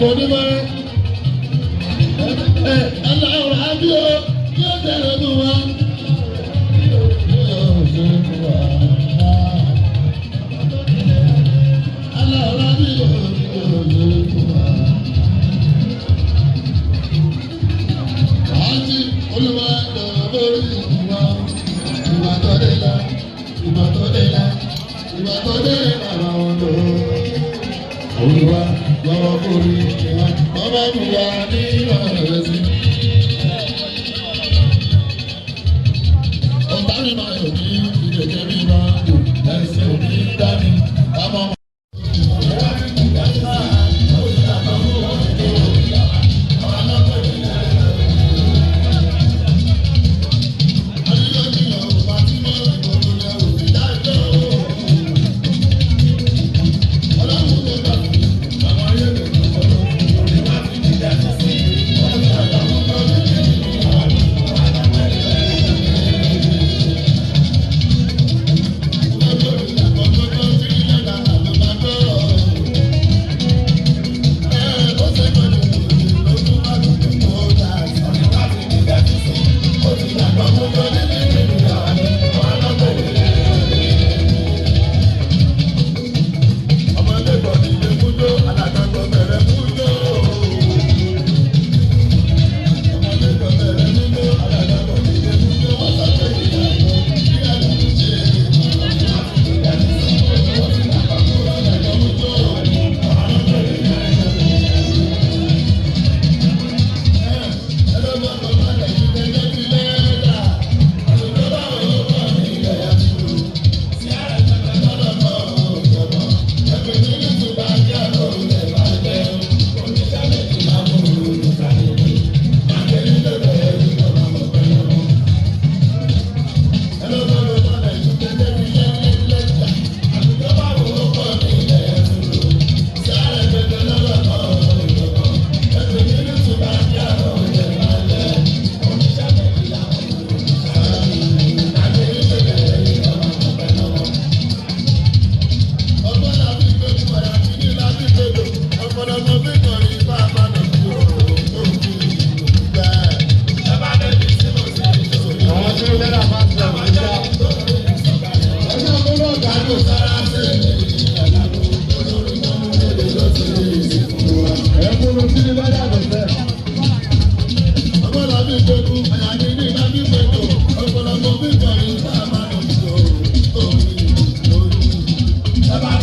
Ìfọ̀nìmọ̀ ẹ aláwọ̀ àbí o yóò tẹ̀lé fún wa. Yóò ṣe fún wa. Aláwọ̀ àbí o yóò ṣe fún wa. Àti olúwa lọ lórí ìwà ìwà tó dé la ìwà tó dé la ìwà tó dé bàbá wọn lò. Olúwa lọ́wọ́ borí ìwà bàbá mi wà ní ìrọ̀lẹ́ sí. Ọ̀tá mi máa yọ̀ ní ìkẹ̀kẹ́ mi máa dùn.